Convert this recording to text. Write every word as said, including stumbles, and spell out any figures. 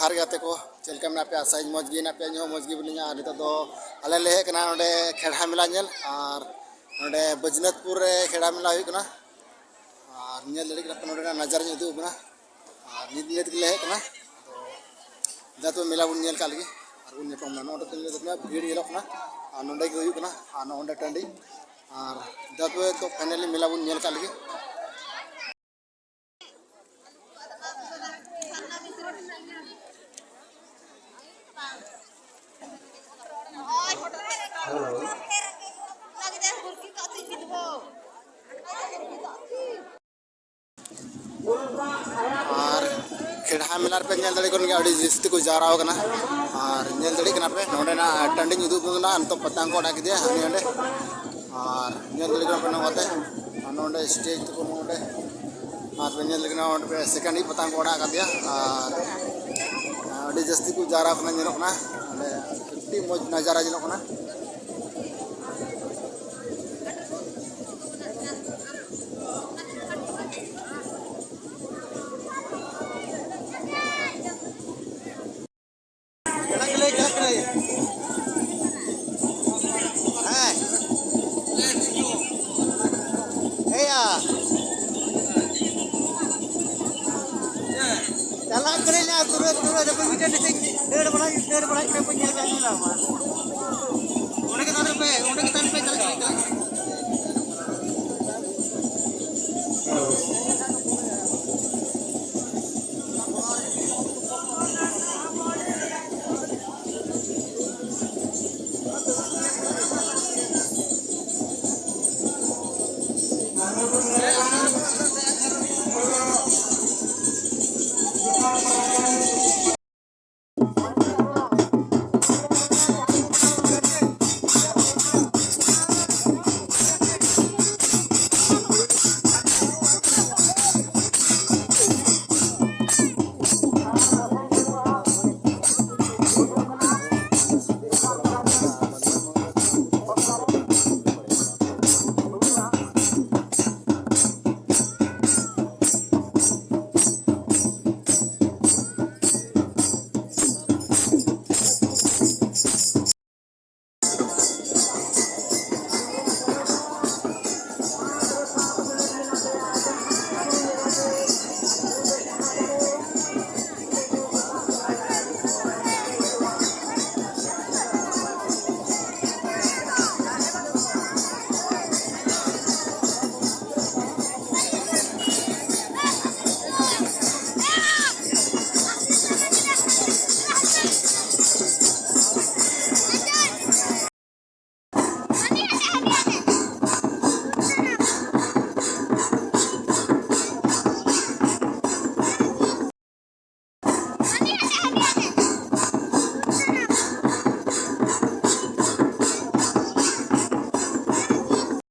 ᱡᱚᱦᱟᱨ ᱜᱮ ᱜᱟᱛᱮ ᱠᱚ, ᱪᱮᱫ ᱞᱮᱠᱟ ᱢᱮᱱᱟᱜ ᱯᱮᱭᱟ? ᱟᱥᱟᱭᱟᱹᱧ ᱢᱚᱡᱽ ᱜᱮ ᱢᱮᱱᱟᱜ ᱯᱮᱭᱟ, ᱤᱧ ᱦᱚᱸ ᱢᱚᱡᱽ ᱜᱮ ᱢᱤᱱᱟᱹᱧᱟ᱾ ᱟᱨ ᱱᱤᱛᱚᱜ ᱫᱚ ᱟᱞᱮ ᱞᱮ ᱦᱮᱡ ᱠᱟᱱᱟ ᱱᱚᱰᱮ ᱠᱷᱮᱲᱦᱟ ᱢᱮᱞᱟ ᱧᱮᱞ, ᱟᱨ ᱱᱚᱰᱮ ᱵᱟᱹᱡᱽᱱᱟᱛᱷᱯᱩᱨ ᱨᱮ ᱠᱷᱮᱲᱦᱟ ᱢᱮᱞᱟ ᱦᱩᱭᱩᱜ ᱠᱟᱱᱟ᱾ ᱟᱨ ᱧᱮᱞ ᱫᱟᱲᱮᱭᱟᱜ ᱠᱟᱱᱟ ᱯᱮ, ᱱᱚᱰᱮᱱᱟᱜ ᱱᱟᱡᱟᱨᱟᱧ ᱩᱫᱩᱜ ᱟᱵᱚᱱᱟ᱾ ᱟᱨ ᱱᱤᱛ ᱱᱤᱛ ᱜᱮᱞᱮ ᱦᱮᱡ ᱠᱟᱱᱟ, ᱟᱫᱚ ᱡᱟ ᱛᱚᱵᱮ ᱢᱮᱞᱟ ᱵᱚᱱ ᱧᱮᱞ ᱠᱟᱜ ᱞᱮᱜᱮ ᱟᱨ ᱵᱚᱱ ᱧᱟᱯᱟᱢ ᱱᱟ᱾ ᱱᱚᱰᱮ ᱯᱮ ᱧᱮᱞ ᱫᱟᱲᱮᱭᱟᱜ ᱠᱟᱱᱟ, ᱵᱷᱤᱲ ᱧᱮᱞᱚᱜ ᱠᱟᱱᱟ, ᱟᱨ ᱱᱚᱰᱮ ᱜᱮ ᱦᱩᱭᱩᱜ ᱠᱟᱱᱟ, ᱟᱨ ᱱᱚᱰᱮ ᱴᱟᱺᱰᱤ᱾ ᱟᱨ ᱡᱟ ᱛᱚᱵᱮ ᱛᱚ finally ᱢᱮᱞᱟ ᱵᱚᱱ ᱧᱮᱞ ᱠᱟᱜ ᱞᱮᱜᱮ᱾ ᱟᱨ ᱠᱷᱮᱲᱦᱟ ᱢᱮᱞᱟ ᱨᱮᱯᱮ ᱧᱮᱞ ᱫᱟᱲᱮᱭᱟᱜ ᱠᱟᱱ ᱜᱮᱭᱟ, ᱟᱹᱰᱤ ᱡᱟᱹᱥᱛᱤ ᱠᱚ ᱡᱟᱣᱨᱟ ᱟᱠᱟᱱᱟ᱾ ᱟᱨ ᱧᱮᱞ ᱫᱟᱲᱮᱭᱟᱜ ᱠᱟᱱᱟ ᱯᱮ, ᱱᱚᱸᱰᱮᱱᱟᱜ ᱴᱟᱺᱰᱤᱧ ᱩᱫᱩᱜ ᱟᱵᱚᱱ ᱠᱟᱱᱟ᱾ ᱱᱤᱛᱚᱜ ᱯᱟᱛᱟᱝ ᱠᱚ ᱚᱰᱟᱣ ᱠᱮᱫᱮᱭᱟ ᱦᱟᱸᱰᱮ ᱱᱚᱸᱰᱮ᱾ ᱟᱨ ᱧᱮᱞ ᱫᱟᱲᱮᱭᱟᱜ ᱠᱟᱱᱟ ᱯᱮ ᱱᱚᱣᱟᱛᱮ, ᱟᱨ ᱱᱚᱸᱰᱮ stage ᱛᱟᱠᱚ ᱱᱚᱸᱰᱮ᱾ ᱟᱨ ᱯᱮ ᱧᱮᱞ ᱫᱟᱲᱮᱭᱟᱜ ᱠᱟᱱᱟ ᱱᱚᱸᱰᱮ ᱯᱮ second ᱦᱤᱡᱩᱜ ᱯᱟᱛᱟᱝ ᱠᱚ ᱚᱰᱟᱣ ᱠᱟᱫᱮᱭᱟ᱾ ᱟᱨ ᱟᱹᱰᱤ ᱡᱟᱹᱥᱛᱤ ᱠᱚ ᱡᱟᱣᱨᱟ ᱠᱟᱱᱟ, ᱧᱮᱞᱚᱜ ᱠᱟᱱᱟ᱾ ᱚᱸᱰᱮ ᱟᱹᱰᱤ ᱢᱚᱡᱽ ᱱᱟᱡᱟᱨᱟ ᱧᱮᱞᱚᱜ ᱠᱟᱱᱟ᱾ ᱦᱮᱸ᱾ ᱮᱭᱟ᱾ ᱪᱟᱞᱟᱜ ᱠᱟᱹᱱᱟᱹᱧ ᱱᱟ, ᱛᱩᱨᱟᱹ, ᱛᱩᱨᱟᱹ, ᱡᱚᱠᱷᱚᱱ ᱢᱤᱫᱴᱮᱱ ᱫᱤᱥᱟᱹᱧ ᱫᱟᱹᱲ ᱵᱟᱲᱟ, ᱫᱟᱹᱲ ᱵᱟᱲᱟ ᱠᱟᱛᱮ ᱵᱟᱹᱧ ᱧᱮᱞ ᱠᱟᱜ ᱢᱮᱭᱟ᱾